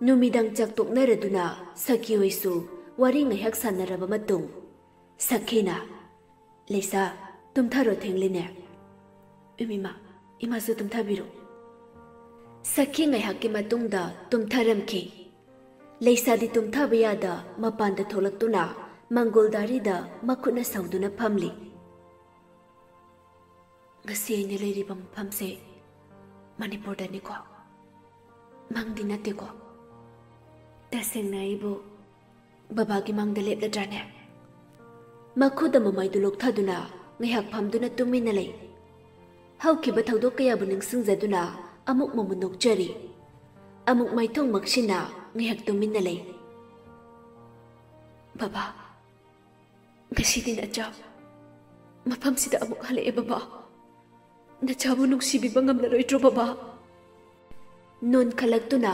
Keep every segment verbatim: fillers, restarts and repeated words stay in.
ꯅꯨꯃꯤꯗꯥꯡ ꯆꯥꯛ ꯇꯣꯛꯅꯔꯗꯨꯅ ꯁꯈꯤ ꯍꯣꯏꯁꯨ ꯋꯥꯔꯤ ꯉꯥꯏꯍꯥꯛ ꯁꯥꯟꯅꯔꯕ ꯃꯇꯨꯡ, ꯁꯈꯤꯅ, "ꯂꯩꯁꯥ, ꯇꯨꯝꯊꯔꯣ, ꯊꯦꯡꯂꯤꯅꯦ꯫" "ꯏꯃꯤꯃ, ꯏꯃꯥꯁꯨ ꯇꯨꯝꯊꯕꯤꯔꯣ꯫" ꯁꯈꯤ ꯉꯥꯏꯍꯥꯛꯀꯤ ꯃꯇꯨꯡꯗ ꯇꯨꯝꯊꯔꯝꯈꯤ꯫ ꯂꯩꯁꯥꯗꯤ ꯇꯨꯝꯊꯕ ꯌꯥꯗ ꯃꯄꯥꯟꯗ ꯊꯣꯛꯂꯛꯇꯨꯅ ꯃꯪꯒꯣꯜꯗꯥꯔꯤꯗ ꯃꯈꯨꯠꯅ ꯁꯧꯗꯨꯅ ꯐꯝꯂꯤ꯫ "ꯉꯁꯤ ꯑꯩꯅ ꯂꯩꯔꯤꯕ ꯃꯐꯝꯁꯦ ꯃꯅꯤꯄꯨꯔꯗꯅꯤꯀꯣ? ꯃꯪꯗꯤ ꯅꯠꯇꯦꯀꯣ?" "ꯇꯁꯦꯡꯅ ꯑꯩꯕꯨ ꯕꯕꯥꯒꯤ ꯃꯪꯗ ꯂꯦꯞꯂꯗ꯭ꯔꯥꯅꯦ?" ꯃꯈꯨꯗ ꯃꯃꯥꯏꯗꯨ ꯂꯣꯛꯊꯗꯨꯅ ꯉꯥꯏꯍꯥꯛ ꯐꯝꯗꯨꯅ ꯇꯨꯃꯤꯟꯅ ꯂꯩ꯫ ꯍꯧꯈꯤꯕ ꯊꯧꯗꯣꯛ ꯀꯌꯥꯕꯨ ꯅꯤꯡꯁꯤꯡꯖꯗꯨꯅ ꯑꯃꯨꯛ ꯃꯃꯨ ꯅꯣꯛꯆꯔꯤ꯫ ꯑꯃꯨꯛ ꯃꯥꯏꯊꯣꯡ ꯃꯛꯁꯤꯟꯅ ꯉꯥꯏꯍꯥꯛ ꯇꯨꯃꯤꯟꯅ ꯂꯩ꯫ "ꯕꯕꯥ, ꯉꯁꯤꯗꯤ ꯅꯆꯥ ꯃꯐꯝꯁꯤꯗ ꯑꯃꯨꯛ ꯍꯜꯂꯛꯑꯦ ꯕꯕꯥ꯫ ꯅꯆꯥꯕꯨ ꯅꯨꯡꯁꯤꯕꯤꯕ ꯉꯝꯂꯔꯣꯏꯗ꯭ꯔꯣ ꯕꯕꯥ?" ꯅꯣꯟꯈꯠꯂꯛꯇꯨꯅ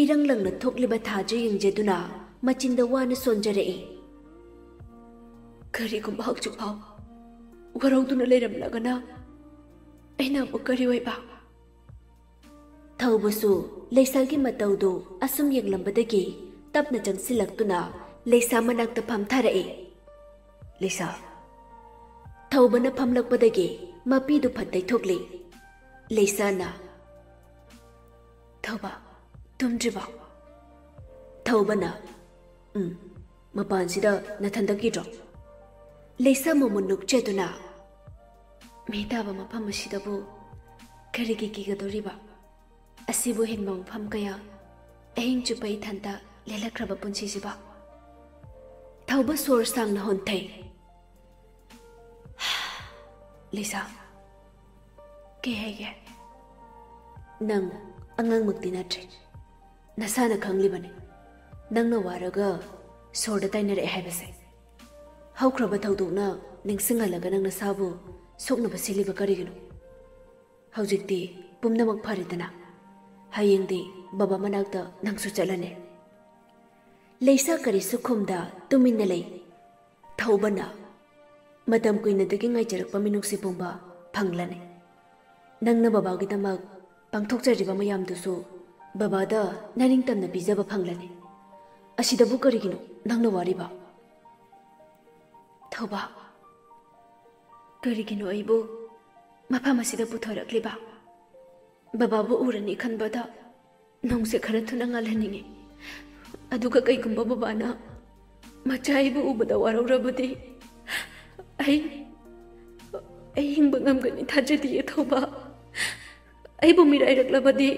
ꯏꯔꯪ ꯂꯪꯅ ꯊꯣꯛꯂꯤꯕ ꯊꯥꯖ ꯌꯦꯡꯖꯗꯨꯅ ꯃꯆꯤꯟꯗ ꯋꯥꯅ ꯁꯣꯟꯖꯔꯛꯏ꯫ "ꯀꯔꯤꯒꯨꯝꯕ ꯍꯧꯖꯤꯛꯐꯥꯎ ꯋꯥꯔꯧꯗꯨꯅ ꯂꯩꯔꯝꯂꯒꯅ ꯑꯩꯅ ꯑꯃꯨꯛ ꯀꯔꯤ ꯑꯣꯏꯕ?" ꯊꯧꯕꯁꯨ ꯂꯩꯁꯥꯒꯤ ꯃꯇꯧꯗꯨ ꯑꯁꯨꯝ ꯌꯦꯡꯂꯝꯕꯗꯒꯤ ꯇꯞꯅ ꯆꯪꯁꯤꯜꯂꯛꯇꯨꯅ ꯂꯩꯁꯥ ꯃꯅꯥꯛꯇ ꯐꯝꯊꯔꯛꯏ꯫ "ꯂꯩꯁꯥ꯫" ꯊꯧꯕꯅ ꯐꯝꯂꯛꯄꯗꯒꯤ ꯃꯄꯤꯗꯨ ꯐꯠ ꯇꯩꯊꯣꯛꯂꯤ꯫ ꯂꯩꯁꯥꯅ, "ꯊꯧꯕ, ꯇꯨꯝꯗ꯭ꯔꯤꯕꯣ?" ꯊꯧꯕꯅ, "ꯎꯝ, ꯃꯄꯥꯟꯁꯤꯗ ꯅꯊꯟꯗ ꯀꯤꯗ꯭ꯔꯣ?" ꯂꯩꯁꯥ ꯃꯃꯨꯟ ꯅꯣꯛꯆꯗꯨꯅ, "ꯃꯤ ꯇꯥꯕ ꯃꯐꯝ ꯑꯁꯤꯗꯕꯨ ꯀꯔꯤꯒꯤ ꯀꯤꯒꯗꯧꯔꯤꯕ? ꯑꯁꯤꯕꯨ ꯍꯦꯟꯕ ꯃꯐꯝ ꯀꯌꯥ ꯑꯍꯤꯡ ꯆꯨꯞꯄ ꯏꯊꯟꯇ ꯂꯦꯜꯂꯛꯈ꯭ꯔꯕ ꯄꯨꯟꯁꯤꯁꯤꯕ?" ꯊꯧꯕ ꯁꯣꯔ ꯁꯥꯡꯅ ꯍꯣꯟꯊꯩ꯫ "ꯂꯤꯁꯥ, ꯀꯩ ꯍꯥꯏꯒꯦ? ꯅꯪ ꯑꯉꯥꯡꯃꯛꯇꯤ ꯅꯠꯇ꯭ꯔꯦ꯫ ꯅꯁꯥꯅ ꯈꯪꯂꯤꯕꯅꯤ, ꯅꯪꯅ ꯋꯥꯔꯒ ꯁꯣꯔꯗ ꯇꯥꯏꯅꯔꯛꯑꯦ ꯍꯥꯏꯕꯁꯦ꯫ ꯍꯧꯈ꯭ꯔꯕ ꯊꯧꯗꯣꯛꯅ ꯅꯤꯡꯁꯤꯡꯍꯜꯂꯒ ꯅꯪ ꯅꯁꯥꯕꯨ ꯁꯣꯛꯅꯕ ꯁꯤꯜꯂꯤꯕ ꯀꯔꯤꯒꯤꯅꯣ? ꯍꯧꯖꯤꯛꯇꯤ ꯄꯨꯝꯅꯃꯛ ꯐꯔꯦꯗꯅ꯫ ꯍꯌꯦꯡꯗꯤ ꯕꯕꯥ ꯃꯅꯥꯛꯇ ꯅꯪꯁꯨ ꯆꯠꯂꯅꯤ꯫" ꯂꯩꯁꯥ ꯀꯔꯤꯁꯨ ꯈꯨꯝꯗ ꯇꯨꯃꯤꯟꯅ ꯂꯩ꯫ ꯊꯧꯕꯅ, "ꯃꯇꯝ ꯀꯨꯏꯅꯗꯒꯤ ꯉꯥꯏꯖꯔꯛꯄ ꯃꯤꯅꯨꯡꯁꯤ ꯄꯨꯝꯕ ꯐꯪꯂꯅꯤ꯫ ꯅꯪꯅ ꯕꯕꯥꯒꯤꯗꯃꯛ ꯄꯥꯡꯊꯣꯛꯆꯔꯤꯕ ꯃꯌꯥꯝꯗꯨꯁꯨ ꯕꯕꯥꯗ ꯅꯅꯤꯡꯇꯝꯅ ꯄꯤꯖꯕ ꯐꯪꯂꯅꯤ꯫ ꯑꯁꯤꯗꯕꯨ ꯀꯔꯤꯒꯤꯅꯣ ꯅꯪꯅ ꯋꯥꯔꯤꯕ? ꯊꯧꯕ, ꯀꯔꯤꯒꯤꯅꯣ ꯑꯩꯕꯨ ꯃꯐꯝ ꯑꯁꯤꯗ ꯄꯨꯊꯣꯔꯛꯂꯤꯕ? ꯕꯕꯥꯕꯨ ꯎꯔꯅꯤ ꯈꯟꯕꯗ ꯅꯣꯡꯁꯦ ꯈꯔ ꯊꯨꯅ ꯉꯥꯜꯍꯟꯅꯤꯡꯉꯤ꯫ ꯑꯗꯨꯒ ꯀꯩꯒꯨꯝꯕ ꯕꯕꯥꯅ ꯃꯆꯥ ꯑꯩꯕꯨ ꯎꯕꯗ ꯋꯥꯔꯧꯔꯕꯗꯤ ꯑꯩ, ꯑꯩ ꯍꯤꯡꯕ ꯉꯝꯒꯅꯤ ꯊꯥꯖꯗꯤꯌꯦ ꯊꯧꯕ꯫ ꯑꯩꯕꯨ ꯃꯤꯔꯥꯏꯔꯛꯂꯕꯗꯤ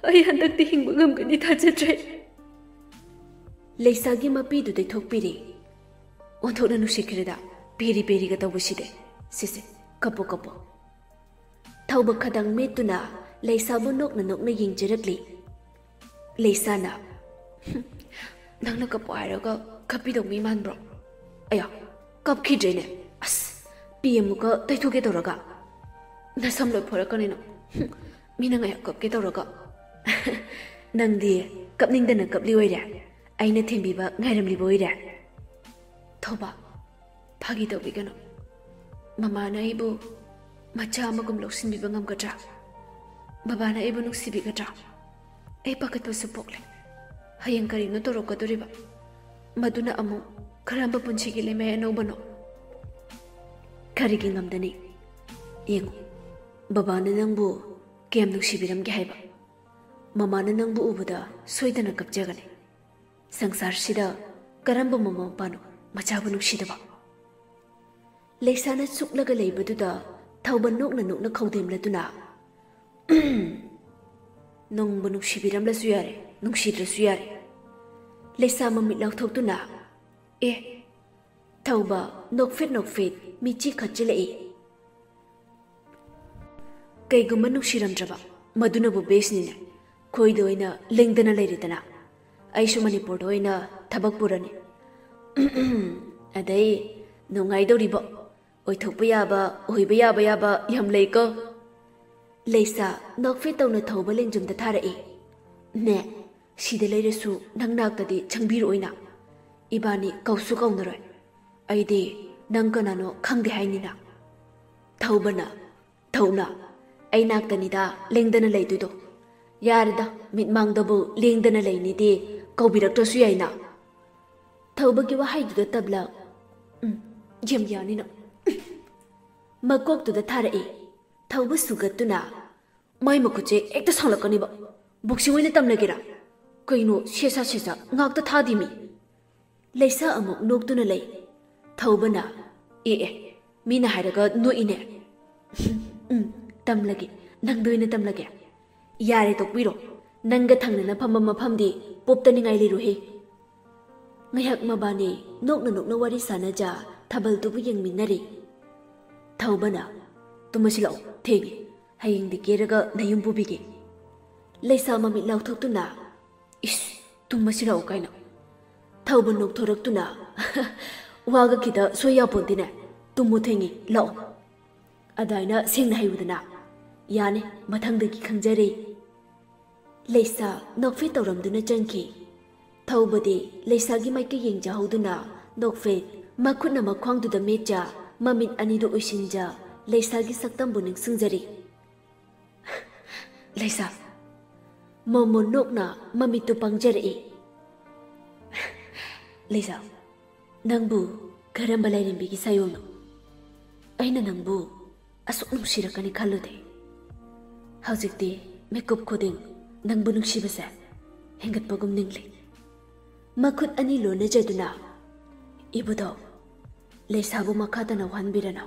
ꯑꯩ ꯍꯟꯗꯛꯇꯤ ꯍꯤꯡꯕ ꯉꯝꯒꯅꯤ ꯊꯥꯖꯗ꯭ꯔꯦ꯫ ꯂꯩꯁꯥꯒꯤ ꯃꯄꯤꯗꯨ ꯇꯩꯊꯣꯛꯄꯤꯔꯦ꯫ ꯑꯣꯟꯊꯣꯛꯅ ꯅꯨꯡꯁꯤꯈ꯭ꯔꯦꯗ, ꯄꯦꯔꯤ ꯄꯦꯔꯤꯒ ꯇꯧꯕꯁꯤꯗꯤ꯫ ꯁꯤꯁꯦ, ꯀꯞꯄꯣ, ꯀꯞꯄꯣ꯫ ꯊꯧꯕ ꯈꯗꯪ ꯃꯦꯠꯇꯨꯅ ꯂꯩꯁꯥꯕꯨ ꯅꯣꯛꯅ ꯅꯣꯛꯅ ꯌꯦꯡꯖꯔꯛꯂꯤ꯫ ꯂꯩꯁꯥꯅ, "ꯍꯨꯝ, ꯅꯪꯅ ꯀꯞꯄꯣ ꯍꯥꯏꯔꯒ ꯀꯞꯄꯤꯗꯧ ꯃꯤ ꯃꯥꯟꯕ꯭ꯔꯣ? ꯑꯌꯥ, ꯀꯞꯈꯤꯗ꯭ꯔꯦꯅꯦ꯫ ꯑꯁ, ꯄꯤ ꯑꯃꯨꯛꯀ ꯇꯩꯊꯣꯛꯀꯦ ꯇꯧꯔꯒ꯫ ꯅꯁꯝ ꯂꯣꯏ ꯐꯣꯏꯔꯛꯀꯅꯤ ꯅꯪ꯫ ꯍꯨꯝ, ꯃꯤꯅ ꯉꯥꯏꯍꯥꯛ ꯀꯞꯀꯦ ꯇꯧꯔꯒ꯫ ꯅꯪꯗꯤ ꯀꯞꯅꯤꯡꯗꯅ ꯀꯞꯂꯤ ꯑꯣꯏꯔꯦ? ꯑꯩꯅ ꯊꯦꯝꯕꯤꯕ ꯉꯥꯏꯔꯝꯂꯤꯕ ꯑꯣꯏꯔꯦ?" ꯊꯧꯕ, ꯐꯥꯒꯤ ꯇꯧꯕꯤꯒꯅꯨ꯫ ꯃꯃꯥꯅ ꯑꯩꯕꯨ ꯃꯆꯥ ꯑꯃꯒꯨꯝ ꯂꯧꯁꯤꯟꯕꯤꯕ ꯉꯝꯒꯗ꯭ꯔꯥ? ꯕꯕꯥꯅ ꯑꯩꯕꯨ ꯅꯨꯡꯁꯤꯕꯤꯒꯗ꯭ꯔꯥ? ꯑꯩ ꯄꯥꯈꯠꯄꯁꯨ ꯄꯣꯛꯂꯦ꯫ ꯍꯌꯦꯡ ꯀꯔꯤꯅꯣ ꯇꯧꯔꯛꯀꯗꯣꯔꯤꯕ? ꯃꯗꯨꯅ ꯑꯃꯨꯛ ꯀꯔꯝꯕ ꯄꯨꯟꯁꯤꯒꯤ ꯂꯩꯃꯥꯏ ꯑꯅꯧꯕꯅꯣ? ꯀꯔꯤꯒꯤ ꯉꯝꯗꯅꯤ? ꯌꯦꯡꯉꯨ, ꯕꯕꯥꯅ ꯅꯪꯕꯨ ꯀꯌꯥꯝ ꯅꯨꯡꯁꯤꯕꯤꯔꯝꯒꯦ ꯍꯥꯏꯕ? ꯃꯃꯥꯅ ꯅꯪꯕꯨ ꯎꯕꯗ ꯁꯣꯏꯗꯅ ꯀꯞꯆꯒꯅꯤ꯫ ꯁꯪꯁꯥꯔꯁꯤꯗ ꯀꯔꯝꯕ ꯃꯃꯥ ꯃꯄꯥꯅꯣ ꯃꯆꯥꯕꯨ ꯅꯨꯡꯁꯤꯗꯕ? ꯂꯩꯁꯥꯅ ꯆꯨꯛꯂꯒ ꯂꯩꯕꯗꯨꯗ ꯊꯧꯕ ꯅꯣꯛꯅ ꯅꯣꯛꯅ ꯈꯧꯗꯦꯝꯂꯗꯨꯅ, "ꯅꯪꯕꯨ ꯅꯨꯡꯁꯤꯕꯤꯔꯝꯂꯁꯨ ꯌꯥꯔꯦ, ꯅꯨꯡꯁꯤꯗ꯭ꯔꯁꯨ ꯌꯥꯔꯦ꯫" ꯂꯩꯁꯥ ꯃꯃꯤꯠ ꯂꯥꯎꯊꯣꯛꯇꯨꯅ, "ꯑꯦ?" ꯊꯧꯕ ꯅꯣꯛꯐꯦꯠ ꯅꯣꯛꯐꯦꯠ ꯃꯤꯠꯆꯤ ꯈꯠꯆꯤꯜꯂꯛꯏ꯫ "ꯀꯩꯒꯨꯝꯕ ꯅꯨꯡꯁꯤꯔꯝꯗ꯭ꯔꯕ, ꯃꯗꯨꯅꯕꯨ ꯕꯦꯁꯅꯤꯅꯦ꯫ ꯈꯣꯏꯗ ꯑꯣꯏꯅ ꯂꯦꯡꯗꯅ ꯂꯩꯔꯦꯗꯅ꯫ ꯑꯩꯁꯨ ꯃꯅꯤꯄꯨꯔꯗ ꯑꯣꯏꯅ ꯊꯕꯛ ꯄꯨꯔꯅꯤ꯫ ꯑꯗꯩ ꯅꯨꯡꯉꯥꯏꯗꯧꯔꯤꯕꯣ꯫ ꯑꯣꯏꯊꯣꯛꯄ ꯌꯥꯕ, ꯑꯣꯏꯕ ꯌꯥꯕ ꯌꯥꯕ ꯌꯥꯝ ꯂꯩꯀꯣ꯫" ꯂꯩꯁꯥ ꯅꯣꯛꯐꯦꯠ ꯇꯧꯅ ꯊꯧꯕ ꯂꯦꯡꯖꯨꯝꯗ ꯊꯥꯔꯛꯏ꯫ "ꯅꯦ, ꯁꯤꯗ ꯂꯩꯔꯁꯨ ꯅꯪ ꯅꯥꯛꯇꯗꯤ ꯆꯪꯕꯤꯔꯛꯑꯣꯏꯅ꯫ ꯏꯕꯥꯅꯤ ꯀꯧꯁꯨ ꯀꯧꯅꯔꯣꯏ꯫ ꯑꯩꯗꯤ ꯅꯪ ꯀꯅꯥꯅꯣ ꯈꯪꯗꯦ ꯍꯥꯏꯅꯤꯅ꯫" ꯊꯧꯕꯅ, "ꯊꯧꯅ, ꯑꯩ ꯅꯥꯛꯇꯅꯤꯗ ꯂꯦꯡꯗꯅ ꯂꯩꯗꯣꯏꯗꯣ꯫ "ꯌꯥꯔꯦꯗ, ꯃꯤꯠꯃꯥꯡꯗꯕꯨ ꯂꯦꯡꯗꯅ ꯂꯩꯅꯤꯗꯤ, ꯀꯧꯕꯤꯔꯛꯇ꯭ꯔꯁꯨ ꯌꯥꯏꯅ"꯫ ꯊꯧꯕꯒꯤ ꯋꯥꯍꯩꯗꯨꯗ ꯇꯞꯂ, "ꯎꯝ, ꯌꯥꯝ ꯌꯥꯅꯤꯅ"꯫ ꯃꯀꯣꯛꯇꯨꯗ ꯊꯥꯔꯛꯏ꯫ ꯊꯧꯕ ꯁꯨꯒꯠꯇꯨꯅ, "ꯃꯥꯏ ꯃꯈꯨꯠꯁꯦ ꯍꯦꯛꯇ ꯁꯥꯡꯂꯛꯀꯅꯤꯕ꯫ ꯕꯣꯛꯁꯤꯡ ꯑꯣꯏꯅ ꯇꯝꯂꯒꯦꯔꯥ? ꯀꯩꯅꯣ ꯁꯦꯁꯥ ꯁꯦꯁꯥ ꯉꯥꯛꯇ ꯊꯥꯗꯦꯃꯤ"꯫ ꯂꯩꯁꯥ ꯑꯃꯨꯛ ꯅꯣꯛꯇꯨꯅ ꯂꯩ꯫ ꯊꯧꯕꯅ, "ꯑꯦ ꯑꯦ, ꯃꯤꯅ ꯍꯥꯏꯔꯒ ꯅꯣꯛꯏꯅꯦ"꯫ "ꯎꯝ, ꯇꯝꯂꯒꯦ, ꯅꯪꯗ ꯑꯣꯏꯅ ꯇꯝꯂꯒꯦ"꯫ "ꯌꯥꯔꯦ, ꯇꯣꯛꯄꯤꯔꯣ꯫ ꯅꯪꯒ ꯊꯪꯅꯅ ꯐꯝꯕ ꯃꯐꯝꯗꯤ ꯄꯣꯞꯇꯅꯤꯡꯉꯥꯏ ꯂꯩꯔꯣꯏꯍꯦ"꯫ ꯉꯥꯏꯍꯥꯛ ꯃꯕꯥꯅꯤ ꯅꯣꯛꯅ ꯅꯣꯛꯅ ꯋꯥꯔꯤ ꯁꯥꯟꯅꯖ ꯊꯥꯕꯜꯗꯨꯕꯨ ꯌꯦꯡꯃꯤꯟꯅꯔꯤ꯫ ꯊꯧꯕꯅ, "ꯇꯨꯝꯃꯁꯤ ꯂꯥꯛꯑꯣ, ꯊꯦꯡꯉꯦ꯫ ꯍꯌꯦꯡꯗꯤ ꯀꯦꯔꯒ ꯅꯌꯨꯝ ꯄꯨꯕꯤꯒꯦ"꯫ ꯂꯩꯁꯥ ꯃꯃꯤꯠ ꯂꯥꯎꯊꯣꯛꯇꯨꯅ, "ꯏꯁ, ꯇꯨꯝꯃꯁꯤ ꯂꯥꯛꯑꯣ" ꯀꯥꯏꯅ꯫ ꯊꯧꯕ ꯅꯣꯛꯊꯣꯔꯛꯇꯨꯅ, "ꯋꯥꯒ ꯈꯤꯇ ꯁꯣꯏ ꯌꯥꯄꯣꯟꯇꯦꯅꯦ꯫ ꯇꯨꯝꯃꯣ, ꯊꯦꯡꯉꯦ, ꯂꯥꯛꯑꯣ"꯫ ꯑꯗꯥꯏꯅ ꯁꯦꯡꯅ ꯍꯥꯏꯌꯨꯗꯅ꯫ "ꯌꯥꯅꯤ, ꯃꯊꯪꯗꯒꯤ ꯈꯪꯖꯔꯦ"꯫ ꯂꯩꯁꯥ ꯅꯣꯛꯐꯦꯠ ꯇꯧꯔꯝꯗꯨꯅ ꯆꯪꯈꯤ꯫ ꯊꯧꯕꯗꯤ ꯂꯩꯁꯥꯒꯤ ꯃꯥꯏꯀꯩ ꯌꯦꯡꯖꯍꯧꯗꯨꯅ ꯅꯣꯛꯐꯦꯠ ꯃꯈꯨꯠꯅ ꯃꯈ꯭ꯋꯥꯡꯗꯨꯗ ꯃꯦꯠꯆ, ꯃꯃꯤꯠ ꯑꯅꯤꯗꯨ ꯎꯏꯁꯤꯟꯖ, ꯂꯩꯁꯥꯒꯤ ꯁꯛꯇꯝꯕꯨ ꯅꯤꯡꯁꯤꯡꯖꯔꯤ꯫ ꯂꯩꯁꯥ꯫ ꯃꯣꯃꯣꯟ ꯅꯣꯛꯅ ꯃꯃꯤꯠꯇꯨ ꯄꯥꯡꯖꯔꯛꯏ꯫ ꯂꯩꯁꯥ, ꯅꯪꯕꯨ ꯀꯔꯝꯕ ꯂꯥꯏꯔꯦꯝꯕꯤꯒꯤ ꯁꯥꯌꯣꯝꯅꯣ? ꯑꯩꯅ ꯅꯪꯕꯨ ꯑꯁꯨꯛ ꯅꯨꯡꯁꯤꯔꯛꯀꯅꯤ ꯈꯜꯂꯨꯗꯦ꯫ ꯍꯧꯖꯤꯛꯇꯤ ꯃꯤꯀꯨꯞ ꯈꯨꯗꯤꯡ ꯅꯪꯕꯨ ꯅꯨꯡꯁꯤꯕꯁꯦ ꯍꯦꯟꯒꯠꯄꯒꯨꯝ ꯅꯤꯡꯂꯤ꯫ ꯃꯈꯨꯠ ꯑꯅꯤ ꯂꯣꯟꯅꯖꯗꯨꯅ, "ꯏꯕꯨꯙꯧ, ꯂꯩꯁꯥꯕꯨ ꯃꯈꯥ ꯇꯥꯅ ꯋꯥꯍꯟꯕꯤꯔꯅꯨ꯫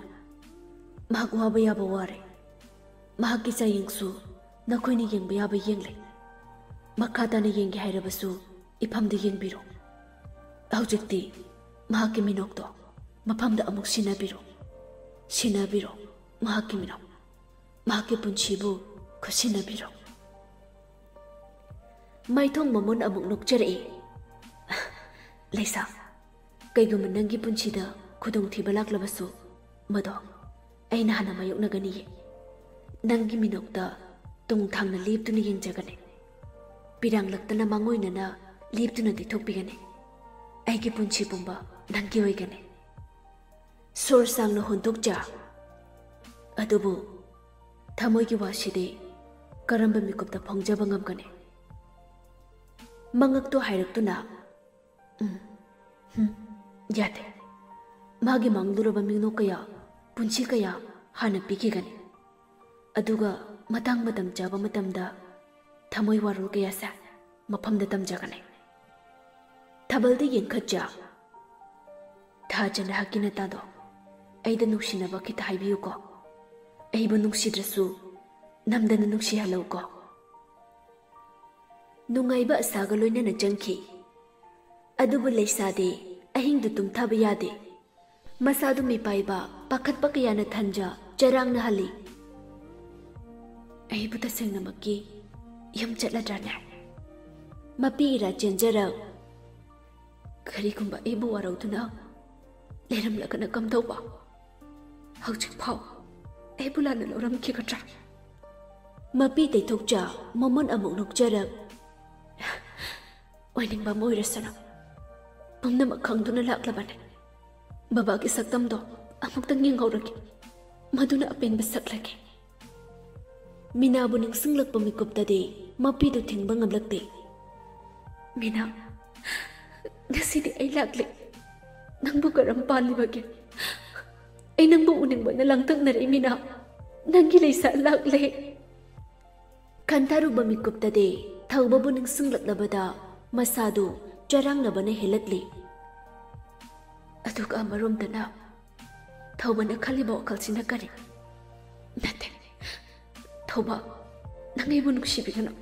ꯃꯍꯥꯛ ꯋꯥꯕ ꯌꯥꯕ ꯋꯥꯔꯦ꯫ ꯃꯍꯥꯛꯀꯤ ꯆꯥꯌꯦꯡꯁꯨ ꯅꯈꯣꯏꯅ ꯌꯦꯡꯕ ꯌꯥꯕ ꯌꯦꯡꯂꯦ꯫ ꯃꯈꯥ ꯇꯥꯅ ꯌꯦꯡꯒꯦ ꯍꯥꯏꯔꯕꯁꯨ ꯏꯐꯝꯗ ꯌꯦꯡꯕꯤꯔꯣ꯫ ꯍꯧꯖꯤꯛꯇꯤ ꯃꯍꯥꯛꯀꯤ ꯃꯤꯅꯣꯛꯇꯣ ꯃꯐꯝꯗ ꯑꯃꯨꯛ ꯁꯤꯟꯅꯕꯤꯔꯣ꯫ ꯁꯤꯟꯅꯕꯤꯔꯣ ꯃꯍꯥꯛꯀꯤ ꯃꯤꯅꯣꯛ꯫ ꯃꯍꯥꯛꯀꯤ ꯄꯨꯟꯁꯤꯕꯨ ꯈꯨꯠꯁꯤꯟꯅꯕꯤꯔꯣ"꯫ ꯃꯥꯏꯊꯣꯡ ꯃꯃꯣꯟ ꯑꯃꯨꯛ ꯅꯣꯛꯆꯔꯛꯏ꯫ "ꯂꯩꯁꯥ, ꯀꯩꯒꯨꯝꯕ ꯅꯪꯒꯤ ꯄꯨꯟꯁꯤꯗ ꯈꯨꯗꯣꯡꯊꯤꯕ ꯂꯥꯛꯂꯕꯁꯨ, ꯃꯗꯣ ꯑꯩꯅ ꯍꯥꯟꯅ ꯃꯥꯌꯣꯛꯅꯒꯅꯤꯌꯦ꯫ ꯅꯪꯒꯤ ꯃꯤꯅꯣꯛꯇ ꯇꯨꯡ ꯊꯥꯡꯅ ꯂꯦꯞꯇꯨꯅ ꯌꯦꯡꯖꯒꯅꯤ꯫ ꯄꯤꯔꯥꯡꯂꯛꯇꯅ ꯃꯥꯡꯑꯣꯏꯅꯅ ꯂꯦꯞꯇꯨꯅ ꯇꯩꯊꯣꯛꯄꯤꯒꯅꯤ꯫ ꯑꯩꯒꯤ ꯄꯨꯟꯁꯤ ꯄꯨꯝꯕ ꯅꯪꯒꯤ ꯑꯣꯏꯒꯅꯤ"꯫ ꯁꯣꯔ ꯁꯥꯡꯅ ꯍꯣꯟꯗꯣꯛꯆ꯫ ꯑꯗꯨꯕꯨ ꯊꯃꯣꯏꯒꯤ ꯋꯥꯁꯤꯗꯤ ꯀꯔꯝꯕ ꯃꯤꯀꯨꯞꯇ ꯐꯣꯡꯖꯕ ꯉꯝꯒꯅꯤ? ꯃꯉꯛꯇꯨ ꯍꯥꯏꯔꯛꯇꯨꯅ, "ꯎꯝ, ꯍꯝ, ꯌꯥꯗꯦ꯫ ꯃꯥꯒꯤ ꯃꯥꯡꯂꯨꯔꯕ ꯃꯤꯅꯣꯛ ꯀꯌꯥ, ꯄꯨꯟꯁꯤ ꯀꯌꯥ ꯍꯥꯟꯅ ꯄꯤꯈꯤꯒꯅꯤ꯫ ꯑꯗꯨꯒ ꯃꯇꯥꯡ ꯃꯇꯝ ꯆꯥꯕ ꯃꯇꯝꯗ ꯊꯃꯣꯏ ꯋꯥꯔꯣꯜ ꯀꯌꯥꯁꯦ ꯃꯐꯝꯗ ꯇꯝꯖꯒꯅꯤ꯫" ꯊꯥꯕꯜꯗ ꯌꯦꯡꯈꯠꯆ, "ꯊꯥꯖ, ꯅꯍꯥꯛꯀꯤ ꯅꯇꯥꯗꯣ ꯑꯩꯗ ꯅꯨꯡꯁꯤꯅꯕ ꯈꯤꯇ ꯍꯥꯏꯕꯤꯌꯨꯀꯣ꯫ ꯑꯩꯕꯨ ꯅꯨꯡꯁꯤꯗ꯭ꯔꯁꯨ ꯅꯝꯗꯅ ꯅꯨꯡꯁꯤꯍꯜꯂꯧꯀꯣ꯫" ꯅꯨꯡꯉꯥꯏꯕ ꯑꯁꯥꯒ ꯂꯣꯏꯅꯅ ꯆꯪꯈꯤ꯫ ꯑꯗꯨꯕꯨ ꯂꯩꯁꯥꯗꯤ ꯑꯍꯤꯡꯗꯨ ꯇꯨꯝꯊꯕ ꯌꯥꯗꯦ꯫ ꯃꯁꯥꯗꯨ ꯃꯤꯄꯥꯏꯕ ꯄꯥꯈꯠꯄ ꯀꯌꯥꯅ ꯊꯟꯖ ꯆꯔꯥꯡꯅꯍꯜꯂꯤ꯫ "ꯑꯩꯕꯨ ꯇꯁꯦꯡꯅꯃꯛꯀꯤ ꯌꯨꯝ ꯆꯠꯂꯗ꯭ꯔꯅꯦ?" ꯃꯄꯤ ꯏꯔꯥ ꯆꯦꯟꯖꯔꯛ, "ꯀꯔꯤꯒꯨꯝꯕ ꯑꯩꯕꯨ ꯋꯥꯔꯧꯗꯨꯅ ꯂꯩꯔꯝꯂꯒꯅ ꯀꯝꯗꯧꯕ? ꯍꯧꯖꯤꯛꯐꯥꯎ ꯑꯩꯕꯨ ꯂꯥꯟꯅ ꯂꯧꯔꯝꯈꯤꯒꯗ꯭ꯔꯥ?" ꯃꯄꯤ ꯇꯩꯊꯣꯛꯆ, ꯃꯃꯣꯟ ꯑꯃꯨꯛ ꯅꯣꯛꯆꯔꯛ, "ꯑꯣꯏꯅꯤꯡꯕ ꯑꯃ ꯑꯣꯏꯔꯁꯅꯨ, ꯄꯨꯝꯅꯃꯛ ꯈꯪꯗꯨꯅ ꯂꯥꯛꯂꯕꯅꯤ꯫ ꯕꯕꯥꯒꯤ ꯁꯛꯇꯝꯗꯣ ꯑꯃꯨꯛꯇꯪ ꯌꯦꯡꯍꯧꯔꯒꯦ, ꯃꯗꯨꯅ ꯑꯄꯦꯟꯕ ꯁꯛꯂꯒꯦ꯫" ꯃꯤꯅꯥꯕꯨ ꯅꯤꯡꯁꯤꯡꯂꯛꯄ ꯃꯤꯀꯨꯞꯇꯗꯤ ꯃꯄꯤꯗꯨ ꯊꯤꯡꯕ ꯉꯝꯂꯛꯇꯦ꯫ "ꯃꯤꯅꯥ, ꯉꯁꯤꯗꯤ ꯑꯩ ꯂꯥꯛꯂꯦ꯫ ꯅꯪꯕꯨ ꯀꯔꯝ ꯄꯥꯜꯂꯤꯕꯒꯦ? ꯑꯩ ꯅꯪꯕꯨ ꯎꯅꯤꯡꯕꯅ ꯂꯥꯡꯇꯛꯅꯔꯦ, ꯃꯤꯅꯥ꯫ ꯅꯪꯒꯤ ꯂꯩꯁꯥ ꯂꯥꯛꯂꯦ꯫" ꯈꯟꯊꯔꯨꯕ ꯃꯤꯀꯨꯞꯇꯗꯤ ꯊꯧꯕꯕꯨ ꯅꯤꯡꯁꯤꯡꯂꯛꯂꯕꯗ ꯃꯁꯥꯗꯨ ꯆꯔꯥꯡꯅꯕꯅ ꯍꯦꯜꯂꯛꯂꯤ꯫ ꯑꯗꯨꯒ ꯑꯃꯔꯣꯝꯗꯅ ꯊꯧꯕꯅ ꯈꯜꯂꯤꯕ ꯋꯥꯈꯜꯁꯤꯅ ꯀꯔꯤ? ꯅꯠꯇꯦ, ꯊꯧꯕ, ꯅꯪ ꯑꯩꯕꯨ ꯅꯨꯡꯁꯤꯕꯤꯒꯅꯨ꯫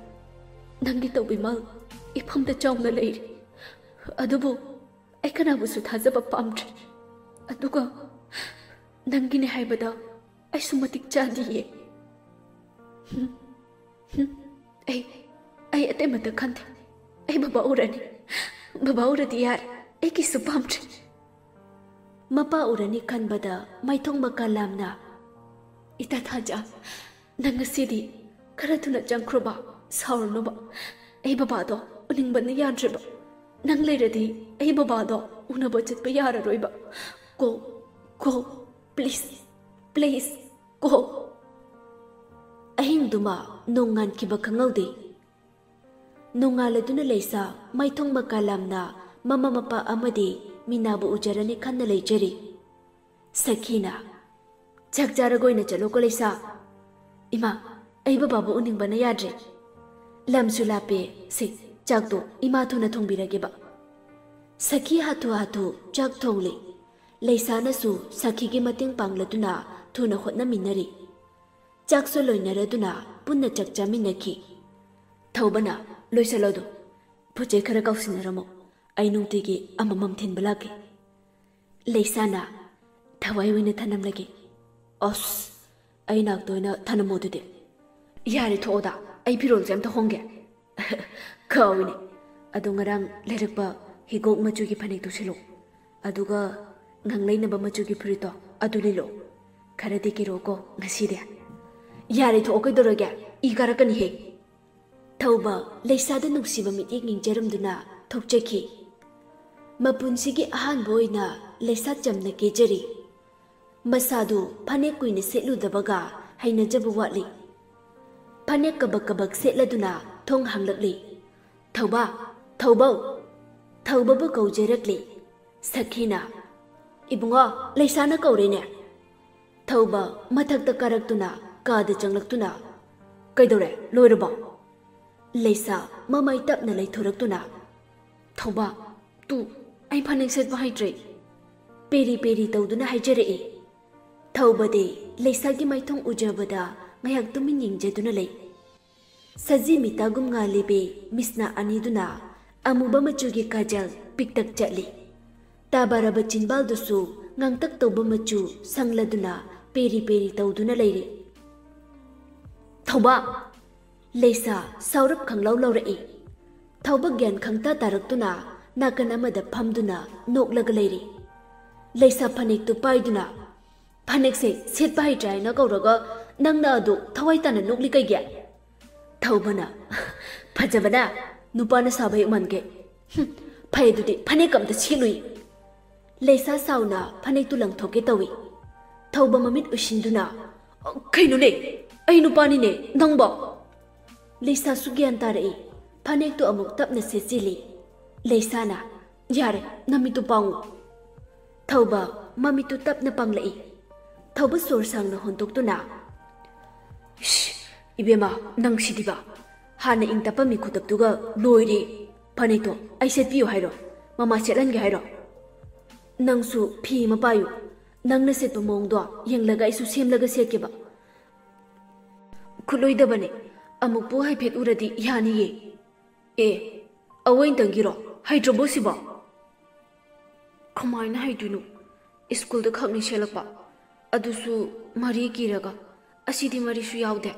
ꯅꯪꯒꯤ ꯇꯧꯕꯤꯃꯜ ꯏꯐꯝꯗ ꯆꯥꯎꯅ ꯂꯩꯔꯤ꯫ ꯑꯗꯨꯕꯨ ꯑꯩ ꯀꯅꯥꯕꯨꯁꯨ ꯊꯥꯖꯕ ꯄꯥꯝꯗ꯭ꯔꯦ꯫ ꯑꯗꯨꯒ ꯅꯪꯒꯤꯅꯦ ꯍꯥꯏꯕꯗ ꯑꯩꯁꯨ ꯃꯇꯤꯛ ꯆꯥꯗꯤꯌꯦ꯫ ꯍꯝ, ꯍꯝ, ꯑꯩ, ꯑꯩ ꯑꯇꯩ ꯑꯃꯠꯇ ꯈꯟꯗꯦ꯫ ꯑꯩ ꯕꯕꯥ ꯎꯔꯅꯤ꯫ ꯕꯕꯥ ꯎꯔꯗꯤ ꯌꯥꯔꯦ꯫ ꯑꯩ ꯀꯩꯁꯨ ꯄꯥꯝꯗ꯭ꯔꯦ꯫ ꯃꯄꯥ ꯎꯔꯅꯤ ꯈꯟꯕꯗ ꯃꯥꯏꯊꯣꯡ ꯃꯀꯥ ꯂꯥꯝꯅ, "ꯏꯇꯥ ꯊꯥꯖ, ꯅꯪ ꯉꯁꯤꯗꯤ ꯈꯔ ꯊꯨꯅ ꯆꯪꯈ꯭ꯔꯣꯕ, ꯁꯥꯎꯔꯅꯨꯕ꯫ ꯑꯩ ꯕꯕꯥꯗꯣ ꯎꯅꯤꯡꯕꯅ ꯌꯥꯗ꯭ꯔꯦꯕ꯫ ꯅꯪ ꯂꯩꯔꯗꯤ ꯑꯩ ꯕꯕꯥꯗꯣ ꯎꯅꯕ ꯆꯠꯄ ꯌꯥꯔꯔꯣꯏꯕ꯫ Go, go, please, please, go." ꯑꯍꯤꯡꯗꯨꯃ ꯅꯣꯡꯉꯥꯟꯈꯤꯕ ꯈꯪꯍꯧꯗꯦ꯫ ꯅꯣꯡꯉꯥꯜꯂꯗꯨꯅ ꯂꯩꯁꯥ ꯃꯥꯏꯊꯣꯡ ꯃꯀꯥ ꯂꯥꯝꯅ ꯃꯃꯥ ꯃꯄꯥ ꯑꯃꯗꯤ ꯃꯤꯅꯥꯕꯨ ꯎꯖꯔꯅꯤ ꯈꯟꯅ ꯂꯩꯖꯔꯤ꯫ ꯁꯈꯤꯅ, "ꯆꯥꯛ ꯆꯥꯔꯒ ꯑꯣꯏꯅ ꯆꯠꯂꯣꯀꯣ ꯂꯩꯁꯥ꯫ ꯏꯃꯥ, ꯑꯩ ꯕꯕꯥꯕꯨ ꯎꯅꯤꯡꯕꯅ ꯌꯥꯗ꯭ꯔꯦ꯫ ꯂꯝꯁꯨ ꯂꯥꯞꯄꯦ꯫ ꯁꯦ, ꯆꯥꯛꯇꯣ ꯏꯃꯥ ꯊꯨꯅ ꯊꯣꯡꯕꯤꯔꯒꯦꯕ꯫" ꯁꯈꯤ ꯍꯥꯊꯨ ꯍꯥꯊꯨ ꯆꯥꯛ ꯊꯣꯡꯂꯤ꯫ ꯂꯩꯁꯥꯅꯁꯨ ꯁꯈꯤꯒꯤ ꯃꯇꯦꯡ ꯄꯥꯡꯂꯗꯨꯅ ꯊꯨꯅ ꯍꯣꯠꯅꯃꯤꯟꯅꯔꯤ꯫ ꯆꯥꯛꯁꯨ ꯂꯣꯏꯅꯔꯗꯨꯅ ꯄꯨꯟꯅ ꯆꯥꯛ ꯆꯥꯃꯤꯟꯅꯈꯤ꯫ ꯊꯧꯕꯅ, "ꯂꯣꯏꯁꯜꯂꯣꯗꯣ, ꯄꯣꯠ ꯆꯩ ꯈꯔ ꯀꯥꯎꯁꯤꯟꯅꯔꯝꯃꯣ, ꯑꯩ ꯅꯨꯡꯇꯤꯒꯤ ꯑꯃꯃꯝ ꯊꯤꯟꯕ ꯂꯥꯛꯀꯦ꯫" ꯂꯩꯁꯥꯅ, "ꯊꯋꯥꯏ ꯑꯣꯏꯅ ꯊꯅꯝꯂꯒꯦ꯫" "ꯑꯁ, ꯑꯩ ꯅꯥꯛꯇ ꯑꯣꯏꯅ ꯊꯅꯝꯃꯣ ꯑꯗꯨꯗꯤ꯫" "ꯌꯥꯔꯦ, ꯊꯣꯛꯑꯣꯗ, ꯑꯩ ꯐꯤꯔꯣꯜꯁꯦ ꯑꯝꯇ ꯍꯣꯡꯒꯦ꯫" "ꯀꯥꯎꯏꯅꯦ, ꯑꯗꯣ ꯉꯔꯥꯡ ꯂꯩꯔꯛꯄ ꯍꯤꯒꯣꯛ ꯃꯆꯨꯒꯤ ꯐꯅꯦꯛꯇꯨ ꯁꯦꯠꯂꯣ, ꯑꯗꯨꯒ ꯉꯥꯡꯂꯩꯅꯕ ꯃꯆꯨꯒꯤ ꯐꯨꯔꯤꯠꯇꯣ ꯑꯗꯨ ꯂꯤꯠꯂꯣ꯫ ꯈꯔꯗꯤ ꯀꯤꯔꯣꯀꯣ ꯉꯁꯤꯗꯤ꯫" "ꯌꯥꯔꯦ, ꯊꯣꯛꯑꯣ, ꯀꯩꯗꯧꯔꯒꯦ? ꯏ ꯀꯥꯔꯛꯀꯅꯤꯍꯦ꯫" ꯊꯧꯕ ꯂꯩꯁꯥꯗ ꯅꯨꯡꯁꯤꯕ ꯃꯤꯠꯌꯦꯡ ꯌꯦꯡꯖꯔꯝꯗꯨꯅ ꯊꯣꯛꯆꯈꯤ꯫ ꯃꯄꯨꯟꯁꯤꯒꯤ ꯑꯍꯥꯟꯕ ꯑꯣꯏꯅ ꯂꯩꯁꯥ ꯆꯝꯅ ꯀꯦꯖꯔꯤ꯫ ꯃꯁꯥꯗꯨ ꯐꯅꯦꯛ ꯀꯨꯏꯅ ꯁꯦꯠꯂꯨꯗꯕꯒ ꯍꯩꯅꯖꯕ ꯋꯥꯠꯂꯤ꯫ ꯐꯅꯦꯛ ꯀꯕꯛ ꯀꯕꯛ ꯁꯦꯠꯂꯗꯨꯅ ꯊꯣꯡ ꯍꯥꯡꯂꯛꯂꯤ꯫ "ꯊꯧꯕ! ꯊꯧꯕꯧ!" ꯊꯧꯕꯕꯨ ꯀꯧꯖꯔꯛꯂꯤ꯫ ꯁꯈꯤꯅ, "ꯏꯕꯨꯡꯉꯣ, ꯂꯩꯁꯥꯅ ꯀꯧꯔꯦꯅꯦ!" ꯊꯧꯕ ꯃꯊꯛꯇ ꯀꯥꯔꯛꯇꯨꯅ ꯀꯥꯗ ꯆꯪꯂꯛꯇꯨꯅ, "ꯀꯩꯗꯧꯔꯦ? ꯂꯣꯏꯔꯕꯣ?" ꯂꯩꯁꯥ ꯃꯃꯥꯏ ꯇꯞꯅ ꯂꯩꯊꯣꯔꯛꯇꯨꯅ, "ꯊꯧꯕ, ꯇꯨ, ꯑꯩ ꯐꯅꯦꯛ ꯁꯦꯠꯄ ꯍꯩꯇ꯭ꯔꯦ꯫" ꯄꯦꯔꯤ ꯄꯦꯔꯤ ꯇꯧꯗꯨꯅ ꯍꯥꯏꯖꯔꯛꯏ꯫ ꯊꯧꯕꯗꯤ ꯂꯩꯁꯥꯒꯤ ꯃꯥꯏꯊꯣꯡ ꯎꯖꯕꯗ ꯉꯥꯏꯍꯥꯛ ꯇꯨꯃꯤꯟ ꯌꯦꯡꯖꯗꯨꯅ ꯂꯩ꯫ ꯁꯖꯤ ꯃꯤꯇꯥꯒꯨꯝ ꯉꯥꯜꯂꯤꯕꯤ ꯃꯤꯠꯁꯅꯥ ꯑꯅꯤꯗꯨꯅ ꯑꯃꯨꯕ ꯃꯆꯨꯒꯤ ꯀꯥꯖꯜ ꯄꯤꯛꯇꯛ ꯆꯠꯂꯤ꯫ ꯇꯥꯕꯔꯕ ꯆꯤꯟꯕꯥꯜꯗꯨꯁꯨ ꯉꯥꯡꯇꯛ ꯇꯧꯕ ꯃꯆꯨ ꯁꯪꯂꯗꯨꯅ ꯄꯦꯔꯤ ꯄꯦꯔꯤ ꯇꯧꯗꯨꯅ ꯂꯩꯔꯤ꯫ "ꯊꯧꯕ!" ꯂꯩꯁꯥ ꯁꯥꯎꯔꯞ ꯈꯪꯂꯥꯎ ꯂꯥꯎꯔꯛꯏ꯫ ꯊꯧꯕ ꯒ꯭ꯌꯥꯟ ꯈꯪꯇꯥ ꯇꯥꯔꯛꯇꯨꯅ ꯅꯥꯀꯟ ꯑꯃꯗ ꯐꯝꯗꯨꯅ ꯅꯣꯛꯂꯒ ꯂꯩꯔꯤ꯫ ꯂꯩꯁꯥ ꯐꯅꯦꯛꯇꯨ ꯄꯥꯏꯗꯨꯅ, "ꯐꯅꯦꯛꯁꯦ ꯁꯦꯠꯄ ꯍꯩꯇ꯭ꯔꯦ ꯍꯥꯏꯅ ꯀꯧꯔꯒ ꯅꯪꯅ ꯑꯗꯨ ꯊꯋꯥꯏ ꯇꯥꯅ ꯅꯣꯛꯂꯤ ꯀꯩꯒꯤ?" ꯊꯧꯕꯅ, "ꯐꯖꯕꯅ ꯅꯨꯄꯥꯅ ꯁꯥꯕ ꯍꯦꯛ ꯃꯥꯟꯒꯦ꯫ ꯍꯨꯝ, ꯐꯩ ꯑꯗꯨꯗꯤ ꯐꯅꯦꯛ ꯑꯝꯇ ꯁꯦꯠꯂꯨꯏ꯫" ꯂꯩꯁꯥ ꯁꯥꯎꯅ ꯐꯅꯦꯛꯇꯨ ꯂꯪꯊꯣꯛꯀꯦ ꯇꯧꯏ꯫ ꯊꯧꯕ ꯃꯃꯤꯠ ꯎꯏꯁꯤꯟꯗꯨꯅ, "ꯀꯩꯅꯣꯅꯦ? ꯑꯩ ꯅꯨꯄꯥꯅꯤꯅꯦ, ꯅꯪꯕꯣ?" ꯂꯩꯁꯥꯁꯨ ꯒ꯭ꯌꯥꯟ ꯇꯥꯔꯛꯏ꯫ ꯐꯅꯦꯛꯇꯨ ꯑꯃꯨꯛ ꯇꯞꯅ ꯁꯦꯠꯆꯤꯜꯂꯤ꯫ ꯂꯩꯁꯥꯅ, "ꯌꯥꯔꯦ, ꯅꯃꯤꯠꯇꯨ ꯄꯥꯡꯉꯨ꯫" ꯊꯧꯕ ꯃꯃꯤꯠꯇꯨ ꯇꯞꯅ ꯄꯥꯡꯂꯛꯏ꯫ ꯊꯧꯕ ꯁꯣꯔ ꯁꯥꯡꯅ ꯍꯣꯟꯗꯣꯛꯇꯨꯅ, "ꯁ꯭, ꯏꯕꯦꯝꯃ, ꯅꯪ ꯁꯤꯗꯤꯕ꯫ ꯍꯥꯟꯅ ꯏꯪ ꯇꯞꯄꯝꯃꯤ ꯈꯨꯇꯞꯇꯨꯒ ꯂꯣꯏꯔꯦ꯫ ꯐꯅꯦꯛꯇꯣ ꯑꯩ ꯁꯦꯠꯄꯤꯌꯨ ꯍꯥꯏꯔꯣ? ꯃꯃꯥ ꯁꯦꯠꯍꯟꯒꯦ ꯍꯥꯏꯔꯣ? ꯅꯪꯁꯨ ꯐꯤ ꯑꯃ ꯄꯥꯏꯌꯨ꯫ ꯅꯪꯅ ꯁꯦꯠꯄ ꯃꯑꯣꯡꯗꯣ ꯌꯦꯡꯂꯒ ꯑꯩꯁꯨ ꯁꯦꯝꯂꯒ ꯁꯦꯠꯀꯦꯕ꯫" "ꯈꯨꯠꯂꯣꯏꯗꯕꯅꯦ꯫ ꯑꯃꯨꯛꯄꯨ ꯍꯥꯏꯐꯦꯠ ꯎꯔꯗꯤ ꯌꯥꯅꯤꯌꯦ꯫" "ꯑꯦ, ꯑꯋꯣꯏꯟꯇꯪꯒꯤꯔꯣ? ꯍꯩꯇ꯭ꯔꯕꯣ ꯁꯤꯕꯣ?" "ꯀꯃꯥꯏꯅ ꯍꯩꯗꯣꯏꯅꯣ? ꯁ꯭ꯀꯨꯜꯗ ꯈꯛꯅꯤ ꯁꯦꯠꯂꯛꯄ, ꯑꯗꯨꯁꯨ ꯃꯔꯤ ꯀꯤꯔꯒ꯫ ꯑꯁꯤꯗꯤ ꯃꯔꯤꯁꯨ ꯌꯥꯎꯗꯦ꯫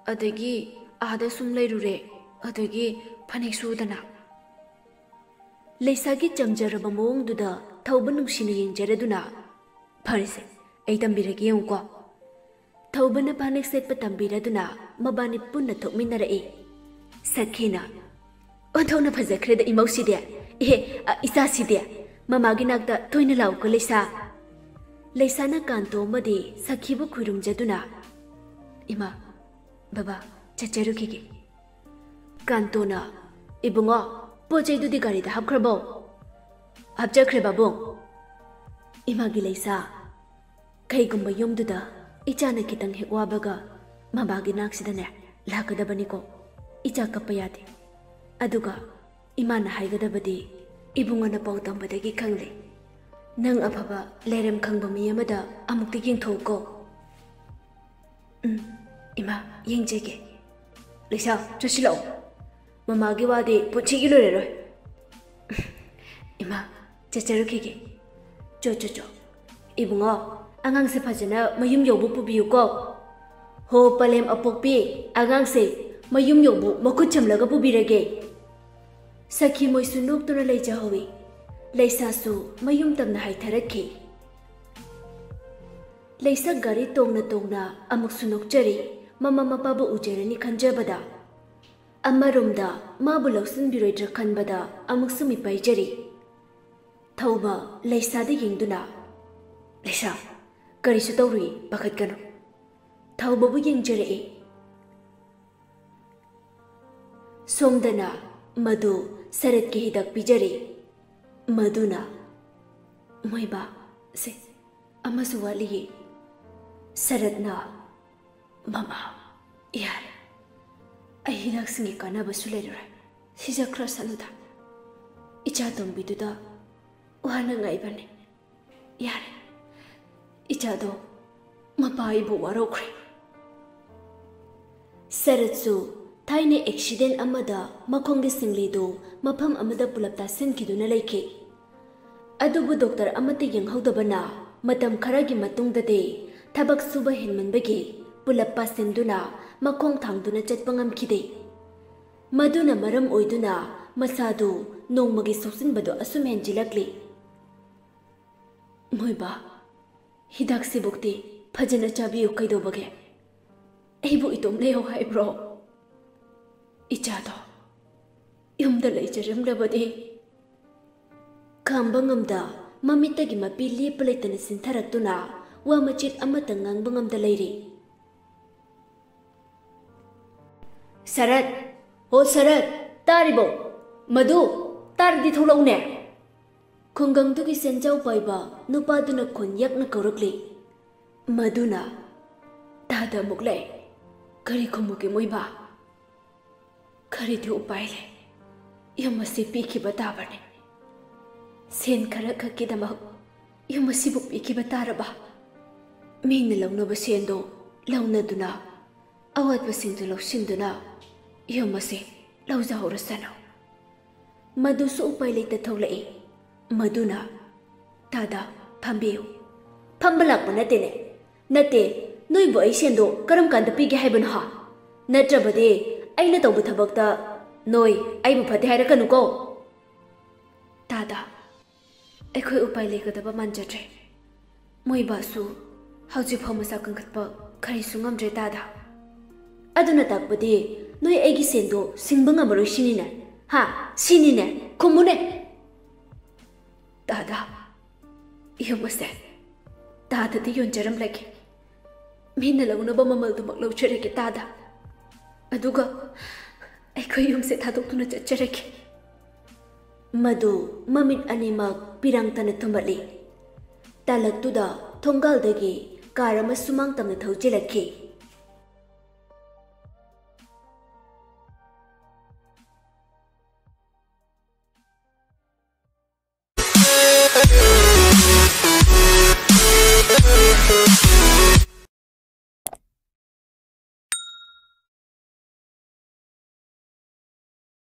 ꯑꯗꯒꯤ ꯑꯥꯗ ꯁꯨꯝ ꯂꯩꯔꯨꯔꯦ, ꯑꯗꯒꯤ ꯐꯅꯦꯛ ꯁꯨꯗꯅ꯫" ꯂꯩꯁꯥꯒꯤ ꯆꯝꯖꯔꯕ ꯃꯑꯣꯡꯗꯨꯗ ꯊꯧꯕ ꯅꯨꯡꯁꯤꯅ ꯌꯦꯡꯖꯔꯗꯨꯅ, "ꯐꯔꯦꯁꯦ, ꯑꯩ ꯇꯝꯕꯤꯔꯒꯦ ꯌꯦꯡꯉꯨꯀꯣ꯫" ꯊꯧꯕꯅ ꯐꯅꯦꯛ ꯁꯦꯠꯄ ꯇꯝꯕꯤꯔꯗꯨꯅ ꯃꯕꯥꯅꯤ ꯄꯨꯟꯅ ꯊꯣꯛꯃꯤꯟꯅꯔꯛꯏ꯫ ꯁꯈꯤꯅ, "ꯑꯣꯟꯊꯣꯛꯅ ꯐꯖꯈ꯭ꯔꯦꯗ ꯏꯃꯧꯁꯤꯗꯤ꯫ ꯑꯦ, ꯑ, ꯏꯆꯥꯁꯤꯗꯤ꯫ ꯃꯃꯥꯒꯤ ꯅꯥꯛꯇ ꯇꯣꯏꯅ ꯂꯥꯛꯎꯀꯣ ꯂꯩꯁꯥ꯫" ꯂꯩꯁꯥꯅ ꯀꯥꯟꯇꯣ ꯑꯃꯗꯤ ꯁꯈꯤꯕꯨ ꯈꯨꯔꯨꯝꯖꯗꯨꯅ, "ꯏꯃꯥ, ꯕꯕꯥ, ꯆꯠꯆꯔꯨꯈꯤꯒꯦ꯫" ꯀꯥꯟꯇꯣꯅ, "ꯏꯕꯨꯡꯉꯣ, ꯄꯣꯠ ꯆꯩꯗꯨꯗꯤ ꯒꯥꯔꯤꯗ ꯍꯥꯞꯈ꯭ꯔꯕꯣ?" "ꯍꯥꯞꯆꯈ꯭ꯔꯦ ꯕꯥꯕꯨꯡ꯫" ꯏꯃꯥꯒꯤ ꯂꯩꯁꯥ, ꯀꯩꯒꯨꯝꯕ ꯌꯨꯝꯗꯨꯗ ꯏꯆꯥꯅ ꯈꯤꯇꯪ ꯍꯦꯛ ꯋꯥꯕꯒ ꯃꯃꯥꯒꯤ ꯅꯥꯛꯁꯤꯗꯅꯦ ꯂꯥꯛꯀꯗꯕꯅꯤꯀꯣ꯫ ꯏꯆꯥ ꯀꯞꯄ ꯌꯥꯗꯦ꯫ ꯑꯗꯨꯒ ꯏꯃꯥꯅ ꯍꯥꯏꯒꯗꯕꯗꯤ ꯏꯕꯨꯡꯉꯣꯅ ꯄꯥꯎ ꯇꯝꯕꯗꯒꯤ ꯈꯪꯂꯦ꯫ ꯅꯪ ꯑꯐꯕ ꯂꯩꯔꯦꯝ ꯈꯪꯕ ꯃꯤ ꯑꯃꯗ ꯑꯃꯨꯛꯇ ꯌꯦꯡꯊꯣꯛꯎꯀꯣ꯫ "ꯎꯝ, ꯏꯃꯥ, ꯌꯦꯡꯖꯒꯦ꯫" "ꯂꯩꯁꯥ, ꯆꯠꯁꯤꯜꯂꯛꯑꯣ꯫ ꯃꯃꯥꯒꯤ ꯋꯥꯗꯤ ꯄꯨꯟꯁꯤꯒꯤ ꯂꯣꯏꯔꯔꯣꯏ꯫" "ꯏꯃꯥ, ꯆꯠꯆꯔꯨꯈꯤꯒꯦ꯫" "ꯆꯣ, ꯆꯣ, ꯆꯣ꯫ ꯏꯕꯨꯡꯉꯣ, ꯑꯉꯥꯡꯁꯦ ꯐꯖꯅ ꯃꯌꯨꯝ ꯌꯧꯕ ꯄꯨꯕꯤꯌꯨꯀꯣ꯫" "ꯍꯣ, ꯄꯂꯦꯝ ꯑꯄꯣꯛꯄꯤ, ꯑꯉꯥꯡꯁꯦ ꯃꯌꯨꯝ ꯌꯧꯕꯨ ꯃꯈꯨꯠ ꯆꯝꯂꯒ ꯄꯨꯕꯤꯔꯒꯦ꯫" ꯁꯈꯤ ꯃꯣꯏꯁꯨ ꯅꯣꯛꯇꯨꯅ ꯂꯩꯖꯍꯧꯏ꯫ ꯂꯩꯁꯥꯁꯨ ꯃꯌꯨꯝ ꯇꯝꯅ ꯍꯥꯏꯊꯔꯛꯈꯤ꯫ ꯂꯩꯁꯥ ꯒꯥꯔꯤ ꯇꯣꯡꯅ ꯇꯣꯡꯅ ꯑꯃꯨꯛꯁꯨ ꯅꯣꯛꯆꯔꯤ꯫ ꯃꯃꯥ ꯃꯄꯥꯕꯨ ꯎꯖꯔꯅꯤ ꯈꯟꯖꯕꯗ꯫ ꯑꯃꯔꯣꯝꯗ ꯃꯥꯕꯨ ꯂꯧꯁꯤꯟꯕꯤꯔꯣꯏꯗ꯭ꯔꯥ ꯈꯟꯕꯗ ꯑꯃꯨꯛꯁꯨ ꯃꯤꯄꯥꯏꯖꯔꯤ꯫ ꯊꯧꯕ ꯂꯩꯁꯥꯗ ꯌꯦꯡꯗꯨꯅ, "ꯂꯩꯁꯥ, ꯀꯔꯤꯁꯨ ꯇꯧꯔꯨꯏ, ꯄꯥꯈꯠꯀꯅꯨ꯫" ꯊꯧꯕꯕꯨ ꯌꯦꯡꯖꯔꯛꯏ꯫ ꯁꯣꯝꯗꯅ ꯃꯗꯨ ꯁꯔꯠꯀꯤ ꯍꯤꯗꯥꯛ ꯄꯤꯖꯔꯤ꯫ ꯃꯗꯨꯅ, "ꯃꯣꯏꯕꯥ, ꯁꯦ, ꯑꯃꯁꯨ ꯋꯥꯠꯂꯤꯌꯦ꯫" ꯁꯔꯠꯅ, "ꯃꯃꯥ, ꯌꯥꯔꯦ꯫ ꯑꯩ ꯍꯤꯗꯥꯛꯁꯤꯡꯒꯤ ꯀꯥꯟꯅꯕꯁꯨ ꯂꯩꯔꯔꯣꯏ꯫ ꯁꯤꯖꯈ꯭ꯔꯁꯅꯨꯗ꯫ ꯏꯆꯥ ꯇꯣꯝꯕꯤꯗꯨꯗ ꯋꯥꯅꯉꯥꯏꯕꯅꯤ꯫ ꯌꯥꯔꯦ꯫ ꯏꯆꯥꯗꯣ ꯃꯄꯥ ꯑꯩꯕꯨ ꯋꯥꯔꯧꯈ꯭ꯔꯦ꯫" ꯁꯔꯠꯁꯨ ꯊꯥꯏꯅ ꯑꯦꯛꯁꯤꯗꯦꯟ ꯑꯃꯗ ꯃꯈꯣꯡꯒꯤ ꯁꯤꯡꯂꯤꯗꯨ ꯃꯐꯝ ꯑꯃꯗ ꯄꯨꯂꯞ ꯇꯥꯁꯤꯟꯈꯤꯗꯨꯅ ꯂꯩꯈꯤ꯫ ꯑꯗꯨꯕꯨ ꯗꯣꯛꯇꯔ ꯑꯃꯠꯇ ꯌꯦꯡꯍꯧꯗꯕꯅ ꯃꯇꯝ ꯈꯔꯒꯤ ꯃꯇꯨꯡꯗꯗꯤ ꯊꯕꯛ ꯁꯨꯕ ꯍꯦꯟꯃꯟꯕꯒꯤ ꯄꯨꯂꯞ ꯄꯥꯁꯤꯟꯗꯨꯅ ꯃꯈꯣꯡ ꯊꯥꯡꯗꯨꯅ ꯆꯠꯄ ꯉꯝꯈꯤꯗꯦ꯫ ꯃꯗꯨꯅ ꯃꯔꯝ ꯑꯣꯏꯗꯨꯅ ꯃꯁꯥꯗꯨ ꯅꯣꯡꯃꯒꯤ ꯁꯣꯛꯆꯤꯟꯕꯗꯨ ꯑꯁꯨꯝ ꯍꯦꯟꯖꯤꯜꯂꯛꯂꯤ꯫ "ꯃꯣꯏꯕꯥ, ꯍꯤꯗꯥꯛꯁꯤꯕꯨꯛꯇꯤ ꯐꯖꯅ ꯆꯥꯕꯤꯌꯨ꯫ ꯀꯩꯗꯧꯕꯒꯦ? ꯑꯩꯕꯨ ꯏꯇꯣꯝ ꯂꯩꯌꯣ ꯍꯥꯏꯕ꯭ꯔꯣ? ꯏꯆꯥꯗꯣ ꯌꯨꯝꯗ ꯂꯩꯖꯔꯝꯂꯕꯗꯤ꯫" ꯈꯥꯝꯕ ꯉꯝꯗ ꯃꯃꯤꯠꯇꯒꯤ ꯃꯄꯤ ꯂꯦꯞꯄ ꯂꯩꯇꯅ ꯆꯤꯟꯊꯔꯛꯇꯨꯅ ꯋꯥ ꯃꯆꯦꯠ ꯑꯃꯠꯇ ꯉꯥꯡꯕ ꯉꯝꯗ ꯂꯩꯔꯤ꯫ "ꯁꯔꯠ! ꯍꯣ ꯁꯔꯠ! ꯇꯥꯔꯤꯕꯣ? ꯃꯗꯨ ꯇꯥꯔꯗꯤ ꯊꯣꯛꯂꯛꯎꯅꯦ!" ꯈꯨꯡꯒꯪꯗꯨꯒꯤ ꯁꯦꯟꯖꯥꯎ ꯄꯥꯏꯕ ꯅꯨꯄꯥꯗꯨꯅ ꯈꯣꯟ ꯌꯛꯅ ꯀꯧꯔꯛꯂꯤ꯫ ꯃꯗꯨꯅ, "ꯇꯥꯗ ꯑꯃꯨꯛ ꯂꯩ꯫ ꯀꯔꯤ ꯈꯨꯝꯃꯨꯒꯦ ꯃꯣꯏꯕꯥ? ꯀꯔꯤꯗꯤ ꯎꯄꯥꯏ ꯂꯩ? ꯌꯨꯝ ꯑꯁꯤ ꯄꯤꯈꯤꯕ ꯇꯥꯕꯅꯤ꯫ ꯁꯦꯟ ꯈꯔ ꯈꯛꯀꯤꯗꯃꯛ ꯌꯨꯝ ꯑꯁꯤꯕꯨ ꯄꯤꯈꯤꯕ ꯇꯥꯔꯕ? ꯃꯤꯅ ꯂꯧꯅꯕ ꯁꯦꯟꯗꯣ ꯂꯧꯅꯗꯨꯅ, ꯑꯋꯥꯠꯄꯁꯤꯡꯗꯨ ꯂꯧꯁꯤꯟꯗꯨꯅ ꯌꯨꯝ ꯑꯁꯤ ꯂꯧꯖꯍꯧꯔꯁꯅꯨ꯫" ꯃꯗꯨꯁꯨ ꯎꯄꯥꯏ ꯂꯩꯇ ꯊꯣꯛꯂꯛꯏ꯫ ꯃꯗꯨꯅ, "ꯇꯥꯗ, ꯐꯝꯕꯤꯌꯨ꯫" "ꯐꯝꯕ ꯂꯥꯛꯄ ꯅꯠꯇꯦꯅꯦ꯫ ꯅꯠꯇꯦ, ꯅꯣꯏꯕꯨ ꯑꯩ ꯁꯦꯟꯗꯣ ꯀꯔꯝ ꯀꯥꯟꯗ ꯄꯤꯒꯦ ꯍꯥꯏꯕꯅꯣ ꯍꯥ? ꯅꯠꯇ꯭ꯔꯕꯗꯤ ꯑꯩꯅ ꯇꯧꯕ ꯊꯕꯛꯇ ꯅꯣꯏ ꯑꯩꯕꯨ ꯐꯠꯇꯦ ꯍꯥꯏꯔꯛꯀꯅꯨꯀꯣ꯫" "ꯇꯥꯗ, ꯑꯩꯈꯣꯏ ꯎꯄꯥꯏ ꯂꯩꯒꯗꯕ ꯃꯥꯟꯖꯗ꯭ꯔꯦ꯫ ꯃꯣꯏꯕꯥꯁꯨ ꯍꯧꯖꯤꯛꯐꯥꯎ ꯃꯁꯥ ꯀꯟꯈꯠꯄ ꯀꯔꯤꯁꯨ ꯉꯝꯗ꯭ꯔꯦ ꯇꯥꯗ꯫ ꯑꯗꯨꯅ ꯇꯥꯛꯄꯗꯤ ꯅꯣꯏ ꯑꯩꯒꯤ ꯁꯦꯟꯗꯣ ꯁꯤꯡꯕ ꯉꯝꯃꯔꯣꯏ ꯁꯤꯅꯤꯅꯦ? ꯍꯥ? ꯁꯤꯅꯤꯅꯦ? ꯈꯨꯝꯃꯨꯅꯦ!" "ꯇꯥꯗ, ꯌꯨꯝ ꯑꯁꯦ ꯇꯥꯗꯗ ꯌꯣꯟꯖꯔꯝꯂꯒꯦ꯫ ꯃꯤꯅ ꯂꯧꯅꯕ ꯃꯃꯜꯗꯨꯃꯛ ꯂꯧꯖꯔꯒꯦ ꯇꯥꯗ꯫ ꯑꯗꯨꯒ ꯑꯩꯈꯣꯏ ꯌꯨꯝꯁꯦ ꯊꯥꯗꯣꯛꯇꯨꯅ ꯆꯠꯆꯔꯒꯦ꯫ ꯃꯗꯨ ꯃꯃꯤꯠ ꯑꯅꯤꯃꯛ ꯄꯤꯔꯥꯡꯇꯅ ꯊꯨꯝꯕꯠꯂꯤ꯫ ꯇꯥꯂꯛꯇꯨꯗ ꯊꯣꯡꯒꯥꯜꯗꯒꯤ ꯀꯥꯔ ꯑꯃ ꯁꯨꯃꯥꯡ ꯇꯝꯅ ꯊꯧꯖꯤꯜꯂꯛꯈꯤ꯫